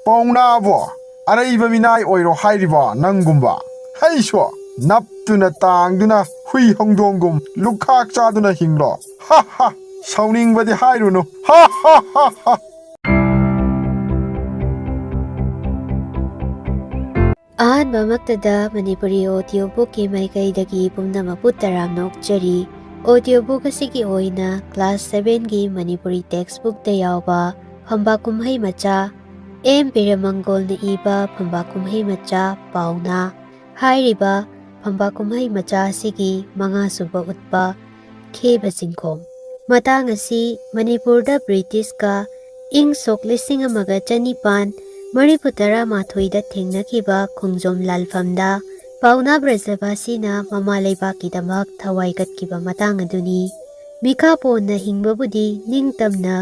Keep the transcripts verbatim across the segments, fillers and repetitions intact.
ꯄꯥꯎꯅꯥꯕꯣ, ꯑꯔꯩꯕ ꯃꯤꯅꯥꯏ ꯑꯣꯏꯔꯣ ꯍꯥꯏꯔꯤꯕ ꯅꯪꯒꯨꯝꯕ꯫ ꯍꯩꯁꯨ ꯅꯞꯇꯨꯅ ꯇꯥꯡꯗꯨꯅ ꯍꯨꯏ ꯍꯧꯗꯣꯡꯒꯨꯝ ꯂꯨꯈꯥꯛ ꯆꯥꯗꯨꯅ ꯍꯤꯡꯂꯣ꯫ ꯁꯥꯎꯅꯤꯡꯕꯗꯤ ꯍꯥꯏꯔꯨꯅꯨ꯫ ꯑꯍꯥꯟꯕꯃꯛꯇꯗ ꯃꯅꯤꯄꯨꯔꯤ audio bookꯀꯤ ꯃꯥꯏꯀꯩꯗꯒꯤ ꯄꯨꯝꯅꯃꯛꯄꯨ ꯇꯔꯥꯝꯅ ꯑꯣꯛꯆꯔꯤ꯫ Audio book ꯑꯁꯤꯒꯤ ꯑꯣꯏꯅ class sevenꯒꯤ ꯃꯅꯤꯄꯨꯔꯤ textbookꯇ ꯌꯥꯎꯕ ꯐꯝꯕꯥꯛ ꯀꯨꯝꯍꯩ ꯃꯆꯥ, ꯑꯦꯝ ꯕꯤꯔꯃꯪꯒꯣꯜꯅ ꯏꯕ ꯐꯝꯕꯥꯛ ꯀꯨꯝꯍꯩ ꯃꯆꯥ ꯄꯥꯎꯅꯥ ꯍꯥꯏꯔꯤꯕ ꯐꯝꯕꯥꯛ ꯀꯨꯝꯍꯩ ꯃꯆꯥ ꯑꯁꯤꯒꯤ ꯃꯉꯥꯁꯨꯕ ꯎꯠꯄ ꯈꯦꯕ ꯆꯤꯡꯈꯣꯡ꯫ ꯃꯇꯥꯡ ꯑꯁꯤ ꯃꯅꯤꯄꯨꯔꯗ ꯕ꯭ꯔꯤꯇꯤꯁꯀ ꯏꯪ ꯁꯣꯛ ꯂꯤꯁꯤꯡ ꯑꯃꯒ ꯆꯅꯤꯄꯥꯟ ꯃꯔꯤꯐꯨ ꯇꯔꯥ ꯃꯥꯊꯣꯏꯗ ꯊꯦꯡꯅꯈꯤꯕ ꯈꯣꯡꯖꯣꯝ ꯂꯥꯜꯐꯝꯗ ꯄꯥꯎꯅꯥ ꯕ꯭ꯔꯖꯕꯥꯁꯤꯅ ꯃꯃꯥ ꯂꯩꯕꯥꯛꯀꯤꯗꯃꯛ ꯊꯋꯥꯏ ꯀꯠꯈꯤꯕ ꯃꯇꯥꯡ ꯑꯗꯨꯅꯤ꯫ ꯃꯤꯈꯥ ꯄꯣꯟꯅ ꯍꯤꯡꯕꯕꯨꯗꯤ ꯅꯤꯡꯇꯝꯅ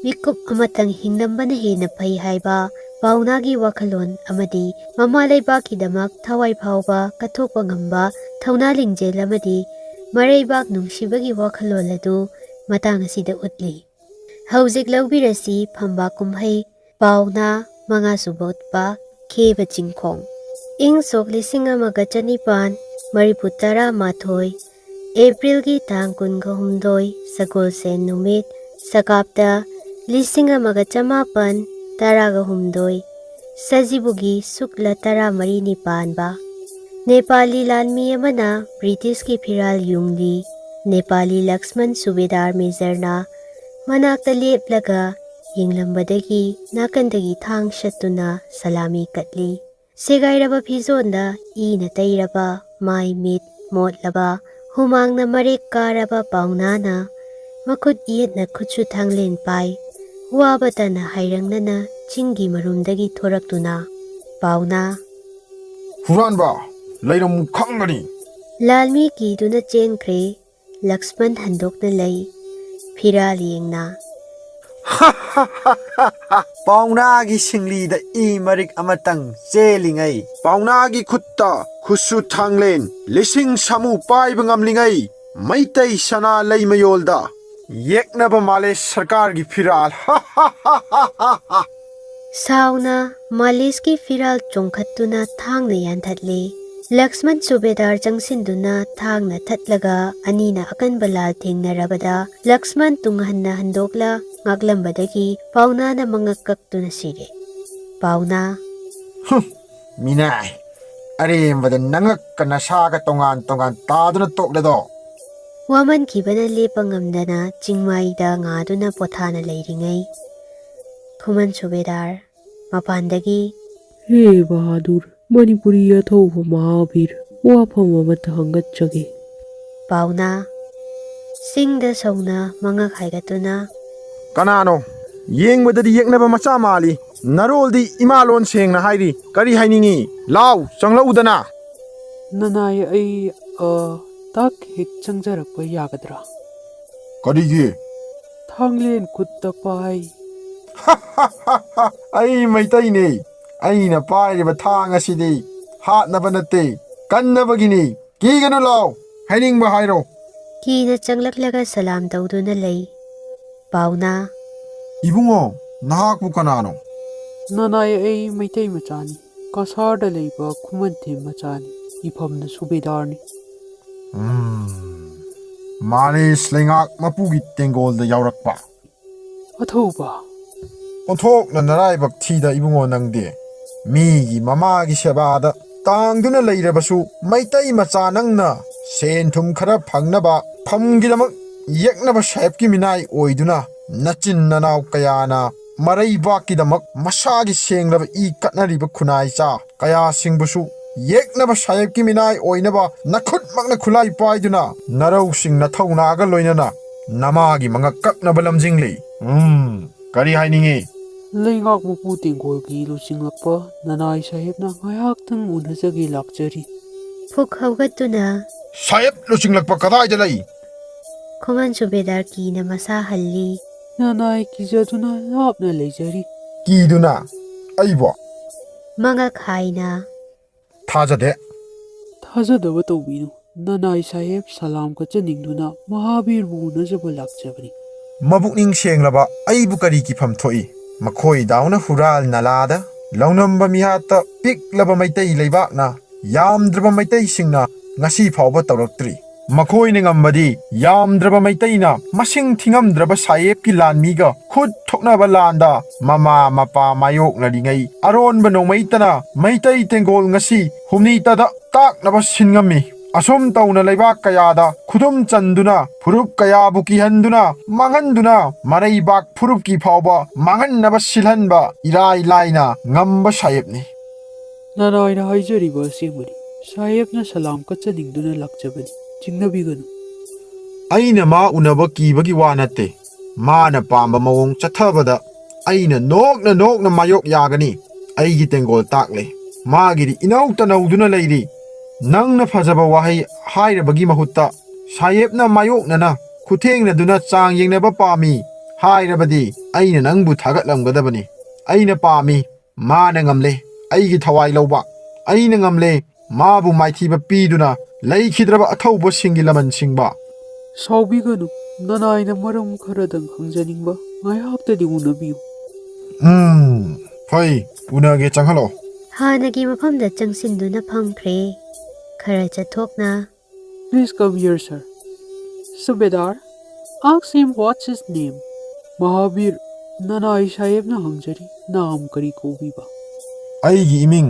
ꯃꯤꯀꯨꯞ ꯑꯃꯇꯪ ꯍꯤꯡꯂꯝꯕꯅ ꯍꯦꯟꯅ ꯐꯩ ꯍꯥꯏꯕ ꯄꯥꯎꯅꯥꯒꯤ ꯋꯥꯈꯜꯂꯣꯟ ꯑꯃꯗꯤ ꯃꯃꯥ ꯂꯩꯕꯥꯛꯀꯤꯗꯃꯛ ꯊꯋꯥꯏ ꯐꯥꯎꯕ ꯀꯠꯊꯣꯛꯄ ꯉꯝꯕ ꯊꯧꯅꯥ ꯂꯤꯡꯖꯦꯜ ꯑꯃꯗꯤ ꯃꯔꯩꯕꯥꯛ ꯅꯨꯡꯁꯤꯕꯒꯤ ꯋꯥꯈꯜꯂꯣꯟ ꯑꯗꯨ ꯃꯇꯥꯡ ꯑꯁꯤꯗ ꯎꯠꯂꯤ꯫ ꯍꯧꯖꯤꯛ ꯂꯧꯕꯤꯔꯁꯤ ꯐꯝꯕꯥꯛ ꯀꯨꯝꯍꯩ ꯄꯥꯎꯅꯥ ꯃꯉꯥꯁꯨꯕ ꯎꯠꯄ ꯈꯦꯕ ꯆꯤꯡꯈꯣꯡ꯫ ꯏꯪ ꯁꯣꯛ ꯂꯤꯁꯤꯡ ꯑꯃꯒ ꯆꯅꯤꯄꯥꯟ ꯃꯔꯤꯐꯨ ꯇꯔꯥ ꯃꯥꯊꯣꯏ, ꯑꯦꯄ꯭ꯔꯤꯜꯒꯤ ꯇꯥꯡ ꯀꯨꯟꯒ ꯍꯨꯝꯗꯣꯏ, ꯁꯒꯣꯜꯁꯦꯟ ꯅꯨꯃꯤꯠ, ꯁꯒꯥꯞꯇ ꯂꯤꯁꯤꯡ ꯑꯃꯒ ꯆꯃꯥꯄꯟ ꯇꯔꯥꯒ ꯍꯨꯝꯗꯣꯏ, ꯁꯖꯤꯕꯨꯒꯤ ꯁꯨꯛꯂ ꯇꯔꯥꯃꯔꯤꯅꯤ ꯄꯥꯟꯕ꯫ ꯅꯦꯄꯥꯂꯤ ꯂꯥꯟꯃꯤ ꯑꯃꯅ ꯕ꯭ꯔꯤꯇꯤꯁꯀꯤ ꯐꯤꯔꯥꯜ ꯌꯨꯡꯂꯤ꯫ ꯅꯦꯄꯥꯂꯤ ꯂꯛꯁꯃꯟ ꯁꯨꯕꯦꯗꯥꯔ ꯃꯦꯖꯔꯅ ꯃꯅꯥꯛꯇ ꯂꯦꯞꯂꯒ ꯌꯦꯡꯂꯝꯕꯗꯒꯤ ꯅꯥꯀꯟꯗꯒꯤ ꯊꯥꯡ ꯁꯠꯇꯨꯅ ꯁꯂꯥꯃꯤ ꯀꯠꯂꯤ꯫ ꯁꯦꯒꯥꯏꯔꯕ ꯐꯤꯖꯣꯜꯗ ꯏꯅ ꯇꯩꯔꯕ, ꯃꯥꯏ ꯃꯤꯠ ꯃꯣꯠꯂꯕ, ꯍꯨꯃꯥꯡꯅ ꯃꯔꯦꯛ ꯀꯥꯔꯕ ꯄꯥꯎꯅꯥꯅ ꯃꯈꯨꯠ ꯌꯦꯠꯅ ꯈꯨꯠꯁꯨ ꯊꯥꯡꯂꯦꯟ ꯄꯥꯏ꯫ ꯋꯥꯕꯇꯅ ꯍꯥꯏꯔꯪꯅꯅ ꯆꯤꯡꯒꯤ ꯃꯔꯨꯝꯗꯒꯤ ꯊꯣꯔꯛꯇꯨꯅ, "ꯄꯥꯎꯅꯥ, ꯍꯨꯔꯥꯟꯕ, ꯂꯩꯔꯝꯃꯨ ꯈꯪꯒꯅꯤ!" ꯂꯥꯜꯃꯤ ꯀꯤꯗꯨꯅ ꯆꯦꯟꯈ꯭ꯔꯦ꯫ ꯂꯛꯁꯃꯟ ꯍꯟꯗꯣꯛꯅ ꯂꯩ꯫ ꯐꯤꯔꯥꯜ ꯌꯦꯡꯅ, "ꯄꯥꯎꯅꯥꯒꯤ ꯁꯤꯡꯂꯤꯗ ꯏ ꯃꯔꯤꯛ ꯑꯃꯇꯪ ꯆꯦꯜꯂꯤꯉꯩ, ꯄꯥꯎꯅꯥꯒꯤ ꯈꯨꯠꯇ ꯈꯨꯠꯁꯨ ꯊꯥꯡꯂꯦꯟ ꯂꯤꯁꯤꯡ ꯁꯥꯃꯨ ꯄꯥꯏꯕ ꯉꯝꯂꯤꯉꯩ, ꯃꯩꯇꯩ ꯁꯅꯥ ꯂꯩꯃꯌꯣꯜꯗ ꯌꯦꯛꯅꯕ ꯃꯥꯂꯦ ꯁꯔꯀꯥꯔꯒꯤ ꯐꯤꯔꯥꯜ!" ꯁꯥꯎꯅ ꯃꯥꯂꯤꯁꯀꯤ ꯐꯤꯔꯥꯜ ꯆꯣꯡꯈꯠꯇꯨꯅ ꯊꯥꯡꯅ ꯌꯥꯟꯊꯠꯂꯤ꯫ ꯂꯛꯁꯃꯟ ꯁꯨꯕꯦꯗꯥꯔ ꯆꯪꯁꯤꯟꯗꯨꯅ ꯊꯥꯡꯅ ꯊꯠꯂꯒ ꯑꯅꯤꯅ ꯑꯀꯟꯕ ꯂꯥꯜ ꯊꯦꯡꯅꯔꯕꯗ ꯂꯛꯁꯃꯟ ꯇꯨꯡꯍꯟꯅ ꯍꯟꯗꯣꯛꯂ ꯉꯥꯛꯂꯝꯕꯗꯒꯤ ꯄꯥꯎꯅꯥꯅ ꯃꯉꯛ ꯀꯛꯇꯨꯅ ꯁꯤꯔꯦ꯫ ꯄꯥꯎꯅꯥ꯫ ꯍꯨꯝ, ꯃꯤꯅꯥꯏ! ꯑꯔꯦꯝꯕꯗ ꯅꯉꯛꯀ ꯅꯁꯥꯒ ꯇꯣꯉꯥꯟ ꯇꯣꯉꯥꯟ ꯇꯥꯗꯨꯅ ꯇꯣꯛꯂꯦꯗꯣ꯫ ꯋꯥꯃꯟꯈꯤꯕꯅ ꯂꯦꯞꯄ ꯉꯝꯗꯅ ꯆꯤꯡꯃꯥꯏꯗ ꯉꯥꯗꯨꯅ ꯄꯣꯊꯥꯅ ꯂꯩꯔꯤꯉꯩ ꯈꯨꯃꯟ ꯁꯨꯕꯦꯗꯥꯔ ꯃꯄꯥꯟꯗꯒꯤ, "ꯍꯦ ꯕꯍꯥꯗꯨꯔ, ꯃꯅꯤꯄꯨꯔꯤ ꯑꯊꯧꯕ ꯃꯍꯥꯕꯤꯔ, ꯋꯥꯐꯝ ꯑꯃꯠꯇ ꯍꯪꯒꯠꯆꯒꯦ꯫" ꯄꯥꯎꯅꯥ ꯁꯤꯡꯗ ꯁꯧꯅ ꯃꯉꯛ ꯍꯥꯏꯒꯠꯇꯨꯅ, "ꯀꯅꯥꯅꯣ? ꯌꯦꯡꯕꯗꯗꯤ ꯌꯦꯛꯅꯕ ꯃꯆꯥ ꯃꯥꯜꯂꯤ꯫ ꯅꯔꯣꯜꯗꯤ ꯏꯃꯥ ꯂꯣꯟ ꯁꯦꯡꯅ ꯍꯥꯏꯔꯤ꯫ ꯀꯔꯤ ꯍꯥꯏꯅꯤꯡꯉꯤ? ꯂꯥꯎ, ꯆꯪꯂꯛꯎꯗꯅ!" "ꯅꯅꯥꯏ, ꯑꯩ, ꯑ, ꯇꯛ ꯍꯦꯛ ꯆꯪꯖꯔꯛꯄ ꯌꯥꯒꯗ꯭ꯔꯥ?" "ꯀꯔꯤꯒꯤ?" "ꯊꯥꯡꯂꯦꯟ ꯈꯨꯠꯇ ꯄꯥꯏ꯫" "ꯑꯩ ꯃꯩꯇꯩꯅꯦ꯫ ꯑꯩꯅ ꯄꯥꯏꯔꯤꯕ ꯊꯥꯡ ꯑꯁꯤꯗꯤ ꯍꯥꯠꯅꯕ ꯅꯠꯇꯦ, ꯀꯟꯅꯕꯒꯤꯅꯤ꯫ ꯀꯤꯒꯅꯨ, ꯂꯥꯎ, ꯍꯥꯏꯅꯤꯡꯕ ꯍꯥꯏꯔꯣ꯫" ꯀꯤꯅ ꯆꯪꯂꯛꯂꯒ ꯁꯂꯥꯝ ꯇꯧꯗꯨꯅ ꯂꯩ꯫ ꯄꯥꯎꯅꯥ꯫ "ꯏꯕꯨꯡꯉꯣ, ꯅꯍꯥꯛꯄꯨ ꯀꯅꯥꯅꯣ?" "ꯅꯅꯥꯏ, ꯑꯩ ꯃꯩꯇꯩ ꯃꯆꯥꯅꯤ꯫ ꯀꯁꯥꯔꯗ ꯂꯩꯕ ꯈꯨꯃꯟꯊꯦꯝ ꯃꯆꯥꯅꯤ꯫ ꯏꯐꯝꯅ ꯁꯨꯕꯦꯗꯥꯔꯅꯤ꯫" ꯎꯝ, ꯃꯥꯂꯦꯁ ꯂꯩꯉꯥꯛ ꯃꯄꯨꯒꯤ ꯇꯦꯡꯒꯣꯜꯗ ꯌꯥꯎꯔꯛꯄ꯫ ꯑꯊꯧꯕ꯫ ꯑꯣꯟꯊꯣꯛꯅ ꯅꯔꯥꯏꯕꯛ ꯊꯤꯗ ꯏꯕꯨꯡꯉꯣ ꯅꯪꯗꯤ꯫ ꯃꯤꯒꯤ ꯃꯃꯥꯒꯤ ꯁꯦꯕꯥꯗ ꯇꯥꯡꯗꯨꯅ ꯂꯩꯔꯕꯁꯨ ꯃꯩꯇꯩ ꯃꯆꯥ ꯅꯪꯅ ꯁꯦꯟ ꯊꯨꯝ ꯈꯔ ꯐꯪꯅꯕ ꯐꯝꯒꯤꯗꯃꯛ ꯌꯦꯛꯅꯕ ꯁꯥꯍꯦꯕꯀꯤ ꯃꯤꯅꯥꯏ ꯑꯣꯏꯗꯨꯅ ꯅꯆꯤꯟ ꯅꯅꯥꯎ ꯀꯌꯥꯅ ꯃꯔꯩꯕꯥꯛꯀꯤꯗꯃꯛ ꯃꯁꯥꯒꯤ ꯁꯦꯡꯂꯕ ꯏ ꯀꯠꯅꯔꯤꯕ ꯈꯨꯟꯅꯥꯏꯆꯥ ꯀꯌꯥꯁꯤꯡꯕꯨꯁꯨ ꯌꯦꯛꯅꯕ ꯁꯥꯍꯦꯕꯀꯤ ꯃꯤꯅꯥꯏ ꯑꯣꯏꯅꯕ ꯅꯈꯨꯠꯃꯛꯅ ꯈꯨꯠꯂꯥꯏ ꯄꯥꯏꯗꯨꯅ ꯅꯔꯧꯁꯤꯡ ꯅꯊꯧꯅꯥꯒ ꯂꯣꯏꯅꯅ ꯅꯃꯥꯒꯤ ꯃꯉꯛ ꯀꯛꯅꯕ ꯂꯝꯖꯤꯡꯂꯤ꯫ ꯎꯝ, ꯀꯔꯤ ꯍꯥꯏꯅꯤꯡꯉꯤ? ꯂꯩꯉꯥꯛ ꯃꯄꯨ ꯇꯦꯡꯒꯣꯜꯒꯤ ꯂꯨꯆꯤꯡꯂꯛꯄ ꯅꯅꯥꯏ ꯁꯥꯍꯦꯕꯅ ꯉꯥꯏꯍꯥꯛꯇꯪ ꯎꯅꯖꯒꯦ ꯂꯥꯛꯆꯔꯤ꯫ ꯐꯨꯛ ꯍꯧꯒꯠꯇꯨꯅ, ꯁꯥꯍꯦꯕ ꯂꯨꯆꯤꯡꯂꯛꯄ ꯀꯗꯥꯏꯗ ꯂꯩ? ꯈꯨꯃꯟ ꯁꯨꯕꯦꯗꯥꯔ ꯀꯤꯅ ꯃꯁꯥ ꯍꯜꯂꯤ꯫ ꯅꯅꯥꯏ ꯀꯤꯖꯗꯨꯅ ꯂꯥꯞꯅ ꯂꯩꯖꯔꯤ꯫ ꯀꯤꯗꯨꯅ ꯑꯩꯕꯨ? ꯃꯉꯛ ꯍꯥꯏꯅ꯫ ꯊꯥꯖꯗꯦ꯫ ꯊꯥꯖꯗꯕ ꯇꯧꯕꯤꯅꯨ꯫ ꯅꯅꯥꯏ ꯁꯥꯍꯦꯕ ꯁꯂꯥꯝ ꯀꯠꯆꯅꯤꯡꯗꯨꯅ ꯃꯍꯥꯕꯤꯔꯕꯨ ꯎꯅꯖꯕ ꯂꯥꯛꯆꯕꯅꯤ꯫ ꯃꯕꯨꯛꯅꯤꯡ ꯁꯦꯡꯂꯕ ꯑꯩꯕꯨ ꯀꯔꯤ ꯀꯤꯐꯝ ꯊꯣꯛꯏ? ꯃꯈꯣꯏꯗꯧꯅ ꯍꯨꯔꯥꯜ ꯅꯂꯥꯗ ꯂꯧꯅꯝꯕ ꯃꯤꯍꯥꯠꯇ ꯄꯤꯛꯂꯕ ꯃꯩꯇꯩ ꯂꯩꯕꯥꯛꯅ ꯌꯥꯝꯗ꯭ꯔꯕ ꯃꯩꯇꯩꯁꯤꯡꯅ ꯉꯁꯤ ꯐꯥꯎꯕ ꯇꯧꯔꯛꯇ꯭ꯔꯤ꯫ ꯃꯈꯣꯏꯅ ꯉꯝꯕꯗꯤ ꯌꯥꯝꯗ꯭ꯔꯕ ꯃꯩꯇꯩꯅ ꯃꯁꯤꯡ ꯊꯤꯉꯝꯗ꯭ꯔꯕ ꯁꯥꯍꯦꯕꯀꯤ ꯂꯥꯟꯃꯤꯒ ꯈꯨꯠ ꯊꯣꯛꯅꯕ ꯂꯥꯟꯗ ꯃꯃꯥ ꯃꯄꯥ ꯃꯥꯌꯣꯛꯅꯔꯤꯉꯩ ꯑꯔꯣꯟꯕ ꯅꯣꯡꯃꯩꯇꯅ ꯃꯩꯇꯩ ꯇꯦꯡꯒꯣꯜ ꯉꯁꯤ ꯍꯨꯝꯅꯤ ꯇꯗ ꯇꯥꯛꯅꯕ ꯁꯤꯟꯉꯝꯃꯤ꯫ ꯑꯁꯨꯝ ꯇꯧꯅ ꯂꯩꯕꯥꯛ ꯀꯌꯥꯗ ꯈꯨꯗꯨꯝ ꯆꯟꯗꯨꯅ ꯐꯨꯔꯨꯞ ꯀꯌꯥꯕꯨ ꯀꯤꯍꯟꯗꯨꯅ ꯃꯥꯡꯍꯟꯗꯨꯅ ꯃꯔꯩꯕꯥꯛ ꯐꯨꯔꯨꯞꯀꯤ ꯐꯥꯎꯕ ꯃꯥꯡꯍꯟꯅꯕ ꯁꯤꯜꯍꯟꯕ ꯏꯔꯥꯏ ꯂꯥꯏꯅ ꯉꯝꯕ ꯁꯥꯍꯦꯕꯅꯤ꯫ ꯅꯅꯥꯏꯅ ꯍꯥꯏꯖꯔꯤꯕ ꯑꯁꯦꯡꯕꯅꯤ꯫ ꯁꯥꯍꯦꯕꯅ ꯁꯂꯥꯝ ꯀꯠꯆꯅꯤꯡꯗꯨꯅ ꯂꯥꯛꯆꯕꯅꯤ꯫ ꯆꯤꯡꯅꯕꯤꯒꯅꯨ꯫ ꯑꯩꯅ ꯃꯥ ꯎꯅꯕ ꯀꯤꯕꯒꯤ ꯋꯥ ꯅꯠꯇꯦ꯫ ꯃꯥꯅ ꯄꯥꯝꯕ ꯃꯑꯣꯡ ꯆꯠꯊꯕꯗ ꯑꯩꯅ ꯅꯣꯛꯅ ꯅꯣꯛꯅ ꯃꯥꯌꯣꯛ ꯌꯥꯒꯅꯤ꯫ ꯑꯩꯒꯤ ꯇꯦꯡꯒꯣꯜ ꯇꯥꯛꯂꯦ꯫ ꯃꯥꯒꯤꯗꯤ ꯏꯅꯧ ꯇꯅꯧꯗꯨꯅ ꯂꯩꯔꯤ꯫ ꯅꯪꯅ ꯐꯖꯕ ꯋꯥꯍꯩ ꯍꯥꯏꯔꯕꯒꯤ ꯃꯍꯨꯠꯇ ꯁꯥꯍꯦꯕꯅ ꯃꯥꯌꯣꯛꯅꯅ ꯈꯨꯊꯦꯡꯅꯗꯨꯅ ꯆꯥꯡ ꯌꯦꯡꯅꯕ ꯄꯥꯝꯃꯤ ꯍꯥꯏꯔꯕꯗꯤ ꯑꯩꯅ ꯅꯪꯕꯨ ꯊꯥꯒꯠꯂꯝꯒꯗꯕꯅꯤ꯫ ꯑꯩꯅ ꯄꯥꯝꯃꯤ꯫ ꯃꯥꯅ ꯉꯝꯂꯦ꯫ ꯑꯩꯒꯤ ꯊꯋꯥꯏ ꯂꯧꯕ꯫ ꯑꯩꯅ ꯉꯝꯂꯦ꯫ ꯃꯥꯕꯨ ꯃꯥꯏꯊꯤꯕ ꯄꯤꯗꯨꯅ ꯂꯩꯈꯤꯗ꯭ꯔꯕ ꯑꯊꯧꯕꯁꯤꯡꯒꯤ ꯂꯃꯟ ꯁꯤꯡꯕ꯫ ꯁꯥꯎꯕꯤꯒꯅꯨ, ꯅꯅꯥꯏꯅ ꯃꯔꯝ ꯈꯔꯗꯪ ꯈꯪꯖꯅꯤꯡꯕ꯫ ꯉꯥꯏꯍꯥꯛꯇꯗꯤ ꯎꯅꯕꯤꯌꯨ꯫ ꯎꯝ, ꯐꯩ, ꯎꯅꯒꯦ, ꯆꯪꯍꯜꯂꯣ꯫ ꯍꯥꯟꯅꯒꯤ ꯃꯐꯝꯗ ꯆꯪꯁꯤꯟꯗꯨꯅ ꯐꯝꯈ꯭ꯔꯦ꯫ ꯈꯔ ꯆꯠꯊꯣꯛꯅ꯫ Please come here, sir. Subedar, ask him what's his name. Mahavir, ꯅꯅꯥꯏ ꯁꯥꯍꯦꯕꯅ ꯍꯪꯖꯔꯤ, ꯅꯥꯝ ꯀꯔꯤ ꯀꯧꯕꯤꯕ? ꯑꯩꯒꯤ ꯏꯃꯤꯡ,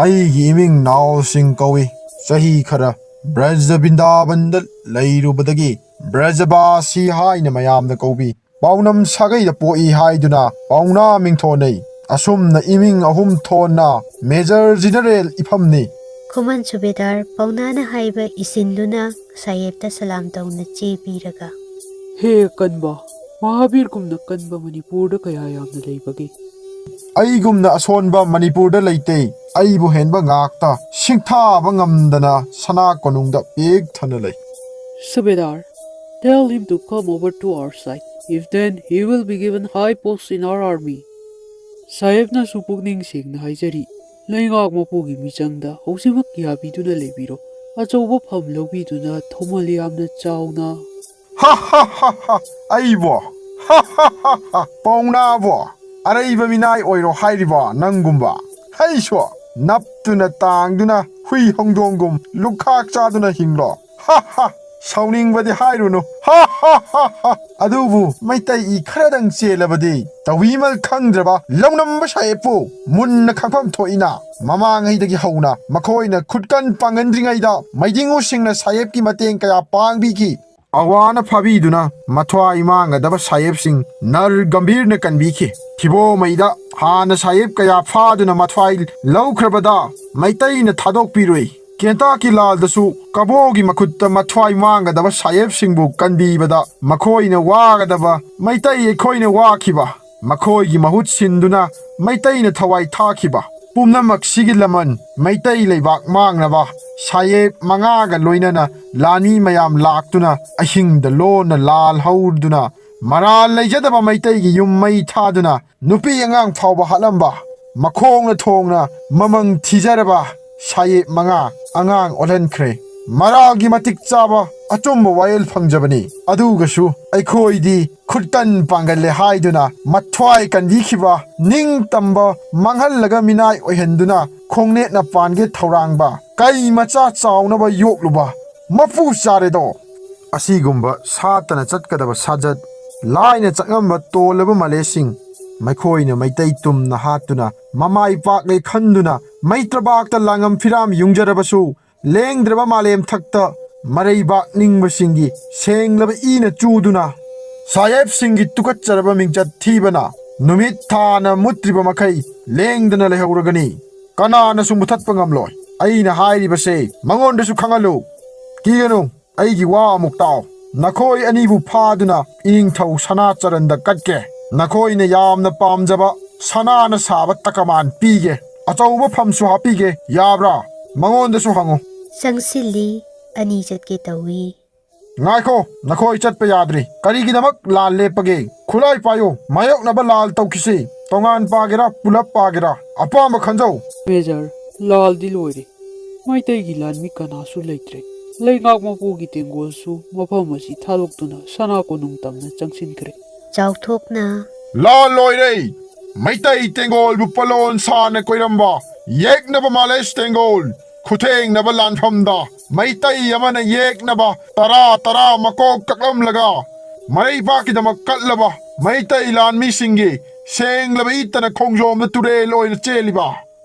ꯑꯩꯒꯤ ꯏꯃꯤꯡ ꯅꯥꯎ ꯁꯤꯡ ꯀꯧꯏ꯫ ꯆꯍꯤ ꯈꯔ ꯕ꯭ꯔꯖ ꯕꯤꯟꯗꯥꯕꯟꯗ ꯂꯩꯔꯨꯕꯗꯒꯤ ꯕ꯭ꯔꯖꯕꯥꯁꯤ ꯍꯥꯏꯅ ꯃꯌꯥꯝꯅ ꯀꯧꯕꯤ꯫ ꯄꯥꯎꯅꯝ ꯁꯥꯒꯩꯗ ꯄꯣꯛꯏ ꯍꯥꯏꯗꯨꯅ ꯄꯥꯎꯅꯥ ꯃꯤꯡꯊꯣꯟꯅꯩ꯫ ꯑꯁꯨꯝꯅ ꯏꯃꯤꯡ ꯑꯍꯨꯝ ꯊꯣꯟꯅ ꯃꯦꯖꯔ ꯖꯦꯅꯔꯦꯜ ꯏꯐꯝꯅꯤ꯫ ꯈꯨꯃꯟ ꯁꯨꯕꯦꯗꯥꯔ ꯄꯥꯎꯅꯥꯅ ꯍꯥꯏꯕ ꯏꯁꯤꯟꯗꯨꯅ ꯁꯥꯍꯦꯕꯇ ꯁꯂꯥꯝ ꯇꯧꯅ ꯆꯦ ꯄꯤꯔꯒ꯫ ꯍꯦ ꯀꯟꯕ, ꯃꯍꯥꯕꯤꯔꯒꯨꯝꯅ ꯀꯟꯕ ꯃꯅꯤꯄꯨꯔꯗ ꯀꯌꯥ ꯌꯥꯝꯅ ꯂꯩꯕꯒꯦ? ꯑꯩꯒꯨꯝꯅ ꯑꯁꯣꯟꯕ ꯃꯅꯤꯄꯨꯔꯗ ꯂꯩꯇꯦ꯫ ꯑꯩꯕꯨ ꯍꯦꯟꯕ ꯉꯥꯛꯇ ꯁꯤꯡꯊꯥꯕ ꯉꯝꯗꯅ ꯁꯅꯥ ꯀꯣꯅꯨꯡꯗ ꯄꯤꯛ ꯊꯟꯅ ꯂꯩ꯫ Subedar, tell him to come over to our side. If then, he will be given high post in our army. ꯁꯥꯍꯦꯕꯅꯁꯨ ꯄꯨꯛꯅꯤꯡ ꯁꯦꯡꯅ ꯍꯥꯏꯖꯔꯤ, ꯂꯩꯉꯥꯛ ꯃꯄꯨꯒꯤ ꯃꯤꯆꯪꯗ ꯍꯧꯖꯤꯛꯃꯛ ꯌꯥꯕꯤꯗꯨꯅ ꯂꯩꯕꯤꯔꯣ꯫ ꯑꯆꯧꯕ ꯐꯝ ꯂꯧꯕꯤꯗꯨꯅ ꯊꯧꯃꯜ ꯌꯥꯝꯅ ꯆꯥꯎꯅ꯫ ꯍꯥ ꯍꯥ ꯍꯥ ꯍꯥ! ꯑꯩꯕꯣ? ꯍꯥ ꯍꯥ ꯍꯥ ꯍꯥ! ꯄꯥꯎꯅꯥꯕꯣ? ꯑꯔꯩꯕ ꯃꯤꯅꯥꯏ ꯑꯣꯏꯔꯣ ꯍꯥꯏꯔꯤꯕꯣ ꯅꯪꯒꯨꯝꯕ? ꯍꯩꯁꯨ ꯅꯞꯇꯨꯅ ꯇꯥꯡꯗꯨꯅ ꯍꯨꯏ ꯍꯧꯗꯣꯡꯒꯨꯝ ꯂꯨꯈꯥꯛ ꯆꯥꯗꯨꯅ ꯍꯤꯡꯂꯣ꯫ ꯍꯥ ꯍꯥ! ꯁꯥꯎꯅꯤꯡꯕꯗꯤ ꯍꯥꯏꯔꯨꯅꯨ꯫ ꯍꯥ ꯍꯥ ꯍꯥ ꯍꯥ! ꯑꯗꯨꯕꯨ ꯃꯩꯇꯩ ꯏ ꯈꯔꯗꯪ ꯆꯦꯜꯂꯕꯗꯤ ꯇꯧꯕꯤꯃꯜ ꯈꯪꯗ꯭ꯔꯕ ꯂꯧꯅꯝꯕ ꯁꯥꯍꯦꯞꯄꯨ ꯃꯨꯟꯅ ꯈꯪꯐꯝ ꯊꯣꯛꯏꯅ꯫ ꯃꯃꯥꯡꯉꯩꯗꯒꯤ ꯍꯧꯅ ꯃꯈꯣꯏꯅ ꯈꯨꯠꯀꯟ ꯄꯥꯡꯒꯟꯗ꯭ꯔꯤꯉꯩꯗ ꯃꯩꯗꯤꯡꯉꯨꯁꯤꯡꯅ ꯁꯥꯍꯦꯞꯀꯤ ꯃꯇꯦꯡ ꯀꯌꯥ ꯄꯥꯡꯕꯤꯈꯤ꯫ ꯑꯋꯥꯅ ꯐꯥꯕꯤꯗꯨꯅ ꯃꯊ꯭ꯋꯥꯏ ꯃꯥꯡꯒꯗꯕ ꯁꯥꯍꯦꯞꯁꯤꯡ ꯅꯔ ꯒꯝꯚꯤꯔꯅ ꯀꯟꯕꯤꯈꯤ꯫ ꯊꯤꯕꯣꯃꯩꯗ ꯍꯥꯟꯅ ꯁꯥꯍꯦꯞ ꯀꯌꯥ ꯐꯥꯗꯨꯅ ꯃꯊ꯭ꯋꯥꯏ ꯂꯧꯈ꯭ꯔꯕꯗ ꯃꯩꯇꯩꯅ ꯊꯥꯗꯣꯛꯄꯤꯔꯨꯏ꯫ ꯀꯦꯟꯇꯥꯛꯀꯤ ꯂꯥꯜꯗꯁꯨ ꯀꯕꯣꯒꯤ ꯃꯈꯨꯠꯇ ꯃꯊ꯭ꯋꯥꯏ ꯃꯥꯡꯒꯗꯕ ꯁꯥꯍꯦꯞꯁꯤꯡꯕꯨ ꯀꯟꯕꯤꯕꯗ ꯃꯈꯣꯏꯅ ꯋꯥꯒꯗꯕ ꯃꯩꯇꯩ ꯑꯩꯈꯣꯏꯅ ꯋꯥꯈꯤꯕ, ꯃꯈꯣꯏꯒꯤ ꯃꯍꯨꯠ ꯁꯤꯟꯗꯨꯅ ꯃꯩꯇꯩꯅ ꯊꯋꯥꯏ ꯊꯥꯈꯤꯕ ꯄꯨꯝꯅꯃꯛꯁꯤꯒꯤ ꯂꯃꯟ ꯃꯩꯇꯩ ꯂꯩꯕꯥꯛ ꯃꯥꯡꯅꯕ ꯁꯥꯍꯦꯞ ꯃꯉꯥꯒ ꯂꯣꯏꯅꯅ ꯂꯥꯟꯃꯤ ꯃꯌꯥꯝ ꯂꯥꯛꯇꯨꯅ ꯑꯍꯤꯡꯗ ꯂꯣꯟꯅ ꯂꯥꯜ ꯍꯧꯗꯨꯅ ꯃꯔꯥꯜ ꯂꯩꯖꯗꯕ ꯃꯩꯇꯩꯒꯤ ꯌꯨꯝ ꯃꯩ ꯊꯥꯗꯨꯅ ꯅꯨꯄꯤ ꯑꯉꯥꯡ ꯐꯥꯎꯕ ꯍꯥꯠꯂꯝꯕ, ꯃꯈꯣꯡꯅ ꯊꯣꯡꯅ ꯃꯃꯪ ꯊꯤꯖꯔꯕ ꯁꯥꯍꯦꯞ ꯃꯉꯥ ꯑꯉꯥꯡ ꯑꯣꯜꯍꯟꯈ꯭ꯔꯦ꯫ ꯃꯔꯥꯜꯒꯤ ꯃꯇꯤꯛ ꯆꯥꯕ ꯑꯆꯨꯝꯕ ꯋꯥꯌꯦꯜ ꯐꯪꯖꯕꯅꯤ꯫ ꯑꯗꯨꯒꯁꯨ ꯑꯩꯈꯣꯏꯗꯤ ꯈꯨꯠꯀꯟ ꯄꯥꯡꯒꯜꯂꯦ ꯍꯥꯏꯗꯨꯅ ꯃꯊ꯭ꯋꯥꯏ ꯀꯟꯕꯤꯈꯤꯕ, ꯅꯤꯡꯇꯝꯕ ꯃꯥꯡꯍꯜꯂꯒ ꯃꯤꯅꯥꯏ ꯑꯣꯏꯍꯟꯗꯨꯅ ꯈꯣꯡꯅꯦꯠꯅ ꯄꯥꯟꯒꯦ ꯊꯧꯔꯥꯡꯕ, ꯀꯩ ꯃꯆꯥ ꯆꯥꯎꯅꯕ ꯌꯣꯛꯂꯨꯕ ꯃꯄꯨ ꯆꯥꯔꯦꯗꯣ꯫ ꯑꯁꯤꯒꯨꯝꯕ ꯁꯥꯠꯇꯅ ꯆꯠꯀꯗꯕ ꯁꯥꯖꯠ, ꯂꯥꯏꯅ ꯆꯪꯉꯝꯕ ꯇꯣꯜꯂꯕ ꯃꯥꯂꯦꯁꯤꯡ, ꯃꯈꯣꯏꯅ ꯃꯩꯇꯩ ꯇꯨꯝꯅ ꯍꯥꯠꯇꯨꯅ ꯃꯃꯥꯏ ꯄꯥꯛꯂꯦ ꯈꯟꯗꯨꯅ ꯃꯩꯇ꯭ꯔꯕꯥꯛꯇ ꯂꯥꯡꯉꯝ ꯐꯤꯔꯥꯝ ꯌꯨꯡꯖꯔꯕꯁꯨ, ꯂꯦꯡꯗ꯭ꯔꯕ ꯃꯥꯂꯦꯝ ꯊꯛꯇ ꯃꯔꯩꯕꯥꯛ ꯅꯤꯡꯕꯁꯤꯡꯒꯤ ꯁꯦꯡꯂꯕ ꯏꯅ ꯆꯨꯗꯨꯅ ꯁꯥꯍꯦꯕꯁꯤꯡꯒꯤ ꯇꯨꯀꯠꯆꯔꯕ ꯃꯤꯡꯆꯠ ꯊꯤꯕꯅ ꯅꯨꯃꯤꯠ ꯊꯥꯅ ꯃꯨꯠꯇ꯭ꯔꯤꯕ ꯃꯈꯩ ꯂꯦꯡꯗꯅ ꯂꯩꯍꯧꯔꯒꯅꯤ꯫ ꯀꯅꯥꯅꯁꯨ ꯃꯨꯊꯠꯄ ꯉꯝꯂꯣꯏ꯫ ꯑꯩꯅ ꯍꯥꯏꯔꯤꯕꯁꯦ ꯃꯉꯣꯟꯗꯁꯨ ꯈꯪꯍꯜꯂꯨ꯫ ꯀꯤꯒꯅꯨ, ꯑꯩꯒꯤ ꯋꯥ ꯑꯃꯨꯛ ꯇꯥꯎ꯫ ꯅꯈꯣꯏ ꯑꯅꯤꯕꯨ ꯐꯥꯗꯨꯅ ꯏꯅꯤꯡꯊꯧ ꯁꯅꯥꯆꯔꯟꯗ ꯀꯠꯀꯦ꯫ ꯅꯈꯣꯏꯅ ꯌꯥꯝꯅ ꯄꯥꯝꯖꯕ ꯁꯅꯥꯅ ꯁꯥꯕ ꯇꯀꯃꯥꯟ ꯄꯤꯒꯦ꯫ ꯑꯆꯧꯕ ꯐꯝꯁꯨ ꯍꯥꯞꯄꯤꯒꯦ꯫ ꯌꯥꯕ꯭ꯔꯥ? ꯃꯉꯣꯟꯗꯁꯨ ꯍꯪꯉꯨ꯫ ꯆꯪꯁꯤꯜꯂꯤ꯫ ꯑꯅꯤ ꯆꯠꯀꯦ ꯇꯧꯏ꯫ ꯉꯥꯏꯈꯣ, ꯅꯈꯣꯏ ꯆꯠꯄ ꯌꯥꯗ꯭ꯔꯤ꯫ ꯀꯔꯤꯒꯤꯗꯃꯛ ꯂꯥꯜ ꯂꯦꯞꯄꯒꯦ? ꯈꯨꯠꯂꯥꯏ ꯄꯥꯏꯌꯨ, ꯃꯥꯌꯣꯛꯅꯕ ꯂꯥꯜ ꯇꯧꯈꯤꯁꯤ꯫ ꯇꯣꯉꯥꯟ ꯄꯥꯒꯦꯔꯥ, ꯄꯨꯂꯞ ꯄꯥꯒꯦꯔꯥ, ꯑꯄꯥꯝꯕ ꯈꯟꯖꯧ꯫ ꯃꯦꯖꯔ, ꯂꯥꯜꯗꯤ ꯂꯣꯏꯔꯦ꯫ ꯃꯩꯇꯩꯒꯤ ꯂꯥꯟꯃꯤ ꯀꯅꯥꯁꯨ ꯂꯩꯇ꯭ꯔꯦ꯫ ꯂꯩꯉꯥꯛ ꯃꯄꯨꯒꯤ ꯇꯦꯡꯒꯣꯜꯁꯨ ꯃꯐꯝ ꯑꯁꯤ ꯊꯥꯗꯣꯛꯇꯨꯅ ꯁꯅꯥ ꯀꯣꯅꯨꯡ ꯇꯝꯅ ꯆꯪꯁꯤꯟꯈ꯭ꯔꯦ꯫ ꯆꯥꯎꯊꯣꯛꯅ꯫ ꯂꯥꯜ ꯂꯣꯏꯔꯦ! ꯃꯩꯇꯩ ꯇꯦꯡꯒꯣꯜꯕꯨ ꯄꯣꯂꯣꯟ ꯁꯥꯅ ꯀꯣꯏꯔꯝꯕ ꯌꯦꯛꯅꯕ ꯃꯥꯂꯦꯁ ꯇꯦꯡꯒꯣꯜ ꯈꯨꯊꯦꯡꯅꯕ ꯂꯥꯟꯐꯝꯗ ꯃꯩꯇꯩ ꯑꯃꯅ ꯌꯦꯛꯅꯕ ꯇꯔꯥ ꯇꯔꯥ ꯃꯀꯣꯛ ꯀꯛꯂꯝꯂꯒ ꯃꯔꯩꯕꯥꯛꯀꯤꯗꯃꯛ ꯀꯠꯂꯕ ꯃꯩꯇꯩ ꯂꯥꯟꯃꯤꯁꯤꯡꯒꯤ ꯁꯦꯡꯂꯕ ꯏꯠꯇꯅ ꯈꯣꯡꯖꯣꯝꯗ ꯇꯨꯔꯦꯜ ꯑꯣꯏꯅ ꯆꯦꯜꯂꯤꯕ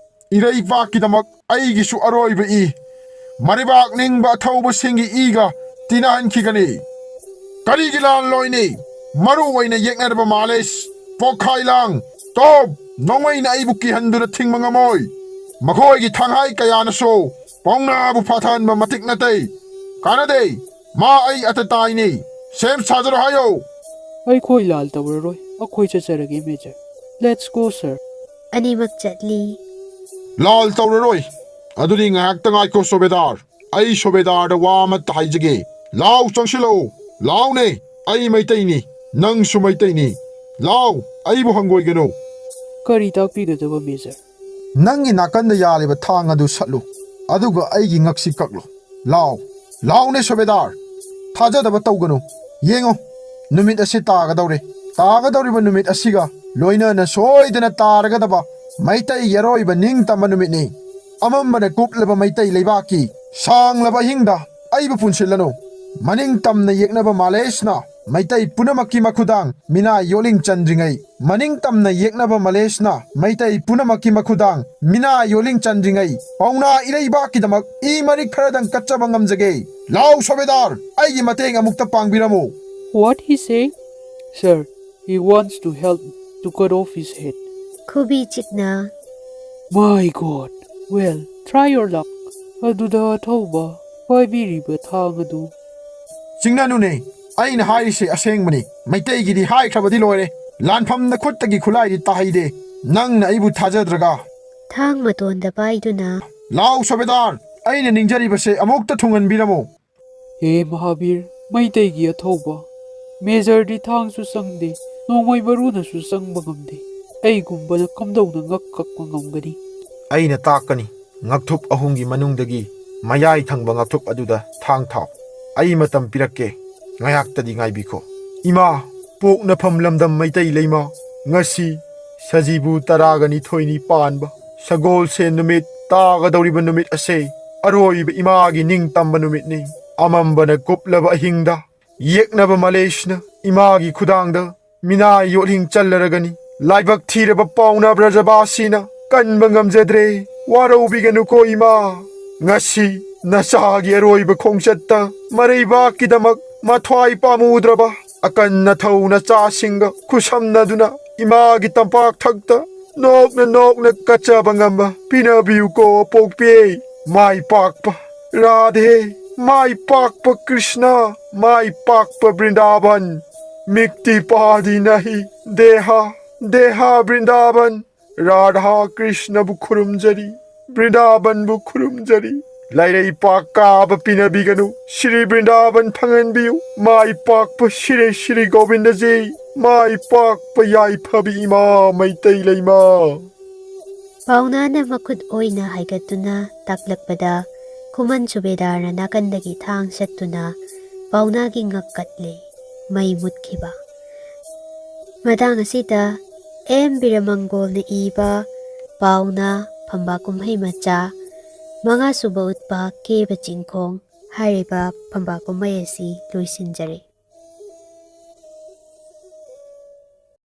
ꯏꯔꯩꯕꯥꯛꯀꯤꯗꯃꯛ ꯑꯩꯒꯤꯁꯨ ꯑꯔꯣꯏꯕ ꯏ꯫ ꯃꯔꯩꯕꯥꯛ ꯅꯤꯡꯕ ꯑꯊꯧꯕꯁꯤꯡꯒꯤ ꯏꯒ ꯇꯤꯟꯅꯍꯟꯈꯤꯒꯅꯤ꯫ ꯀꯔꯤꯒꯤ ꯂꯥꯟꯂꯣꯏꯅꯤ? ꯃꯔꯨ ꯑꯣꯏꯅ ꯌꯦꯛꯅꯔꯕ ꯃꯥꯂꯦꯁ, ꯄꯣꯛꯈꯥꯏꯂꯥꯡ, ꯇꯣꯞ, ꯅꯣꯡꯃꯩꯅ ꯑꯩꯕꯨ ꯀꯤꯍꯟꯗꯨꯅ ꯊꯤꯡꯕ ꯉꯝꯃꯣꯏ꯫ ꯃꯈꯣꯏꯒꯤ ꯊꯥꯡꯍꯥꯏ ꯀꯌꯥꯅꯁꯨ ꯄꯥꯎꯅꯥꯕꯨ ꯐꯥꯊꯍꯟꯕ ꯃꯇꯤꯛ ꯅꯠꯇꯦ꯫ ꯀꯥꯟꯅꯗꯦ꯫ ꯃꯥ ꯑꯩ ꯑꯇꯇꯥꯏꯅꯤ꯫ ꯁꯦꯝ ꯁꯥꯖꯔꯣ ꯍꯥꯏꯌꯣ꯫ ꯑꯩꯈꯣꯏ ꯂꯥꯜ ꯇꯧꯔꯔꯣꯏ꯫ ꯑꯩꯈꯣꯏ ꯆꯠꯆꯔꯒꯦ, ꯃꯦꯖꯔ꯫ Let's go, sir꯫ ꯑꯅꯤꯃꯛ ꯆꯠꯂꯤ꯫ ꯂꯥꯜ ꯇꯧꯔꯔꯣꯏ꯫ ꯑꯗꯨꯗꯤ ꯉꯥꯏꯍꯥꯛꯇ ꯉꯥꯏꯈꯣ, ꯁꯣꯕꯦꯗꯥꯔ꯫ ꯑꯩ ꯁꯣꯕꯦꯗꯥꯔꯗ ꯋꯥ ꯑꯃꯠꯇ ꯍꯥꯏꯖꯒꯦ꯫ ꯂꯥꯎ ꯆꯪꯁꯤꯜꯂꯛꯎ꯫ ꯂꯥꯎꯅꯦ꯫ ꯑꯩ ꯃꯩꯇꯩꯅꯤ꯫ ꯅꯪꯁꯨ ꯃꯩꯇꯩꯅꯤ꯫ ꯂꯥꯎ꯫ ꯑꯩꯕꯨ ꯍꯪꯒꯣꯏꯒꯅꯨ꯫ ꯀꯔꯤ ꯇꯥꯛꯄꯤꯒꯗꯕ, ꯃꯦꯖꯔ? ꯅꯪꯒꯤ ꯅꯥꯀꯟꯗ ꯌꯥꯜꯂꯤꯕ ꯊꯥꯡ ꯑꯗꯨ ꯁꯠꯂꯨ꯫ ꯑꯗꯨꯒ ꯑꯩꯒꯤ ꯉꯛꯁꯤ ꯀꯛꯂꯨ꯫ ꯂꯥꯎ꯫ ꯂꯥꯎꯅꯦ, ꯁꯣꯕꯦꯗꯥꯔ꯫ ꯊꯥꯖꯗꯕ ꯇꯧꯒꯅꯨ꯫ ꯌꯦꯡꯉꯨ, ꯅꯨꯃꯤꯠ ꯑꯁꯤ ꯇꯥꯒꯗꯧꯔꯦ꯫ ꯇꯥꯒꯗꯧꯔꯤꯕ ꯅꯨꯃꯤꯠ ꯑꯁꯤꯒ ꯂꯣꯏꯅꯅ ꯁꯣꯏꯗꯅ ꯇꯥꯔꯒꯗꯕ ꯃꯩꯇꯩꯒꯤ ꯑꯔꯣꯏꯕ ꯅꯤꯡꯇꯝꯕ ꯅꯨꯃꯤꯠꯅꯤ꯫ ꯑꯃꯝꯕꯅ ꯀꯨꯞꯂꯕ ꯃꯩꯇꯩ ꯂꯩꯕꯥꯛꯀꯤ ꯁꯥꯡꯂꯕ ꯑꯍꯤꯡꯗ ꯑꯩꯕꯨ ꯄꯨꯟꯁꯤꯜꯂꯅꯨ꯫ ꯃꯅꯤꯡ ꯇꯝꯅ ꯌꯦꯛꯅꯕ ꯃꯥꯂꯦꯁꯅ ꯃꯩꯇꯩ ꯄꯨꯝꯅꯃꯛꯀꯤ ꯃꯈꯨꯗꯥꯡ ꯃꯤꯅꯥ ꯌꯣꯜꯂꯤꯡ ꯆꯟꯗ꯭ꯔꯤꯉꯩ, ꯃꯅꯤꯡ ꯇꯝꯅ ꯌꯦꯛꯅꯕ ꯃꯥꯂꯦꯁꯅ ꯃꯩꯇꯩ ꯄꯨꯝꯅꯃꯛꯀꯤ ꯃꯈꯨꯗꯥꯡ ꯃꯤꯅꯥ ꯌꯣꯜꯂꯤꯡ ꯆꯟꯗ꯭ꯔꯤꯉꯩ, ꯄꯥꯎꯅꯥ ꯏꯔꯩꯕꯥꯛꯀꯤꯗꯃꯛ ꯏ ꯃꯔꯤꯛ ꯈꯔꯗꯪ ꯀꯠꯆꯕ ꯉꯝꯖꯒꯦ꯫ ꯂꯥꯎ ꯁꯣꯕꯦꯗꯥꯔ, ꯑꯩꯒꯤ ꯃꯇꯦꯡ ꯑꯃꯨꯛꯇ ꯄꯥꯡꯕꯤꯔꯝꯃꯨ꯫ What he saying? Sir, he wants to help to cut off his head. ꯈꯨꯕꯤ ꯆꯤꯛꯅ꯫ My God. Well, try your luck. ꯑꯗꯨꯗ ꯑꯊꯧꯕ ꯄꯥꯏꯕꯤꯔꯤꯕ ꯊꯥꯡ ꯑꯗꯨ꯫ ꯆꯤꯡꯅꯅꯨꯅꯦ, ꯑꯩꯅ ꯍꯥꯏꯔꯤꯁꯦ ꯑꯁꯦꯡꯕꯅꯤ꯫ ꯃꯩꯇꯩꯒꯤꯗꯤ ꯍꯥꯏꯈ꯭ꯔꯕꯗꯤ ꯂꯣꯏꯔꯦ꯫ ꯂꯥꯟꯐꯝꯗ ꯈꯨꯠꯇꯒꯤ ꯈꯨꯠꯂꯥꯏꯗꯤ ꯇꯥꯍꯩꯗꯦ꯫ ꯅꯪꯅ ꯑꯩꯕꯨ ꯊꯥꯖꯗ꯭ꯔꯒ꯫ ꯊꯥꯡ ꯃꯇꯣꯟꯗ ꯄꯥꯏꯗꯨꯅ꯫ ꯂꯥꯎ ꯁꯣꯕꯦꯗꯥꯔ, ꯑꯩꯅ ꯅꯤꯡꯖꯔꯤꯕꯁꯦ ꯑꯃꯨꯛꯇ ꯊꯨꯡꯍꯟꯕꯤꯔꯝꯃꯨ꯫ ꯍꯦ ꯃꯍꯥꯕꯤꯔ, ꯃꯩꯇꯩꯒꯤ ꯑꯊꯧꯕ, ꯃꯦꯖꯔꯗꯤ ꯊꯥꯡꯁꯨ ꯆꯪꯗꯦ, ꯅꯣꯡꯃꯩ ꯃꯔꯨꯅꯁꯨ ꯆꯪꯕ ꯉꯝꯗꯦ꯫ ꯑꯩꯒꯨꯝꯕꯅ ꯀꯝꯗꯧꯅ ꯉꯛ ꯀꯛꯄ ꯉꯝꯒꯅꯤ? ꯑꯩꯅ ꯇꯥꯛꯀꯅꯤ꯫ ꯉꯛꯊꯨꯞ ꯑꯍꯨꯝꯒꯤ ꯃꯅꯨꯡꯗꯒꯤ ꯃꯌꯥꯏ ꯊꯪꯕ ꯉꯛꯊꯨꯞ ꯑꯗꯨꯗ ꯊꯥꯡ ꯊꯥꯎ꯫ ꯑꯩ ꯃꯇꯝ ꯄꯤꯔꯛꯀꯦ꯫ ꯉꯥꯏꯍꯥꯛꯇꯗꯤ ꯉꯥꯏꯕꯤꯈꯣ꯫ ꯏꯃꯥ, ꯄꯣꯛꯅꯐꯝ ꯂꯝꯗꯝ ꯃꯩꯇꯩ ꯂꯩꯃ, ꯉꯁꯤ ꯁꯖꯤꯕꯨ ꯇꯔꯥꯒ ꯅꯤꯊꯣꯏꯅꯤ ꯄꯥꯟꯕ꯫ ꯁꯒꯣꯜꯁꯦꯟ ꯅꯨꯃꯤꯠ ꯇꯥꯒꯗꯧꯔꯤꯕ ꯅꯨꯃꯤꯠ ꯑꯁꯦ ꯑꯔꯣꯏꯕ ꯏꯃꯥꯒꯤ ꯅꯤꯡꯇꯝꯕ ꯅꯨꯃꯤꯠꯅꯤ꯫ ꯑꯃꯝꯕꯅ ꯀꯨꯞꯂꯕ ꯑꯍꯤꯡꯗ ꯌꯦꯛꯅꯕ ꯃꯂꯦꯁꯅ ꯏꯃꯥꯒꯤ ꯈꯨꯗꯥꯡꯗ ꯃꯤꯅꯥꯏ ꯌꯣꯠꯂꯤꯡ ꯆꯜꯂꯔꯒꯅꯤ꯫ ꯂꯥꯏꯕꯛ ꯊꯤꯔꯕ ꯄꯥꯎꯅ ꯕ꯭ꯔꯖꯕꯥꯁꯤꯅ ꯀꯟꯕ ꯉꯝꯖꯗ꯭ꯔꯦ꯫ ꯋꯥꯔꯧꯕꯤꯒꯅꯨꯀꯣ ꯏꯃꯥ꯫ ꯉꯁꯤ ꯅꯆꯥꯒꯤ ꯑꯔꯣꯏꯕ ꯈꯣꯡꯆꯠꯇ ꯃꯔꯩꯕꯥꯛꯀꯤꯗꯃꯛ ꯃꯊ꯭ꯋꯥꯏ ꯄꯥꯝꯃꯨꯗ꯭ꯔꯕ ꯑꯀꯟ ꯑꯊꯧ ꯅꯆꯥꯁꯤꯡꯒ ꯈꯨꯠꯁꯝꯅꯗꯨꯅ ꯏꯃꯥꯒꯤ ꯇꯝꯄꯥꯛ ꯊꯛꯇ ꯅꯣꯛꯅ ꯅꯣꯛꯅ ꯀꯠꯆꯕ ꯉꯝꯕ ꯄꯤꯅꯕꯤꯌꯨꯀꯣ ꯄꯣꯛꯄꯤ꯫ ꯃꯥꯏ ꯄꯥꯛꯄ ꯔꯥꯙꯦ, ꯃꯥꯏ ꯄꯥꯛꯄ ꯀ꯭ꯔꯤꯁꯅ, ꯃꯥꯏ ꯄꯥꯛꯄ ꯕ꯭ꯔꯤꯟꯗꯥꯕꯟ꯫ ꯃꯤꯛꯇꯤ ꯄꯥꯗꯤ ꯅꯍꯤ ꯗꯦꯍꯥ, ꯗꯦꯍꯥ ꯕ꯭ꯔꯤꯟꯗꯥꯕꯟ꯫ ꯔꯥꯙꯥ ꯀ꯭ꯔꯤꯁꯅꯕꯨ ꯈꯨꯔꯨꯝꯖꯔꯤ, ꯕ꯭ꯔꯤꯟꯗꯥꯕꯟꯕꯨ ꯈꯨꯔꯨꯝꯖꯔꯤ꯫ ꯂꯩꯔꯩ ꯄꯥꯛ ꯀꯥꯕ ꯄꯤꯅꯕꯤꯒꯅꯨ꯫ ꯁ꯭ꯔꯤ ꯕ꯭ꯔꯤꯟꯗꯥꯕꯟ ꯐꯪꯍꯟꯕꯤꯌꯨ꯫ ꯃꯥꯏ ꯄꯥꯛꯄ ꯁ꯭ꯔꯤ ꯁ꯭ꯔꯤ ꯒꯣꯕꯤꯟꯗꯖꯤ, ꯃꯥꯏ ꯄꯥꯛꯄ ꯌꯥꯏꯐꯕꯤ ꯏꯃꯥ ꯃꯩꯇꯩ ꯂꯩꯃ꯫ ꯄꯥꯎꯅꯥꯅ ꯃꯈꯨꯠ ꯑꯣꯏꯅ ꯍꯥꯏꯒꯠꯇꯨꯅ ꯇꯥꯛꯂꯛꯄꯗ ꯈꯨꯃꯟ ꯁꯨꯕꯦꯗꯥꯔꯅ ꯅꯥꯀꯟꯗꯒꯤ ꯊꯥꯡ ꯁꯠꯇꯨꯅ ꯄꯥꯎꯅꯥꯒꯤ ꯉꯛ ꯀꯠꯂꯦ꯫ ꯃꯩ ꯃꯨꯠꯈꯤꯕ꯫ ꯃꯇꯥꯡ ꯑꯁꯤꯗ ꯑꯦꯝ ꯕꯤꯔꯃꯪꯒꯣꯜꯅ ꯏꯕ ꯄꯥꯎꯅꯥ ꯐꯝꯕꯥꯛ ꯀꯨꯝꯍꯩ ꯃꯆꯥ ꯃꯉꯥꯁꯨꯕ ꯎꯠꯄ ꯀꯦꯕ ꯆꯤꯡꯈꯣꯡ ꯍꯥꯏꯔꯤꯕ ꯐꯝꯕꯥꯛ ꯀꯨꯝꯍꯩ ꯑꯁꯤ ꯂꯣꯏꯁꯤꯟꯖꯔꯦ꯫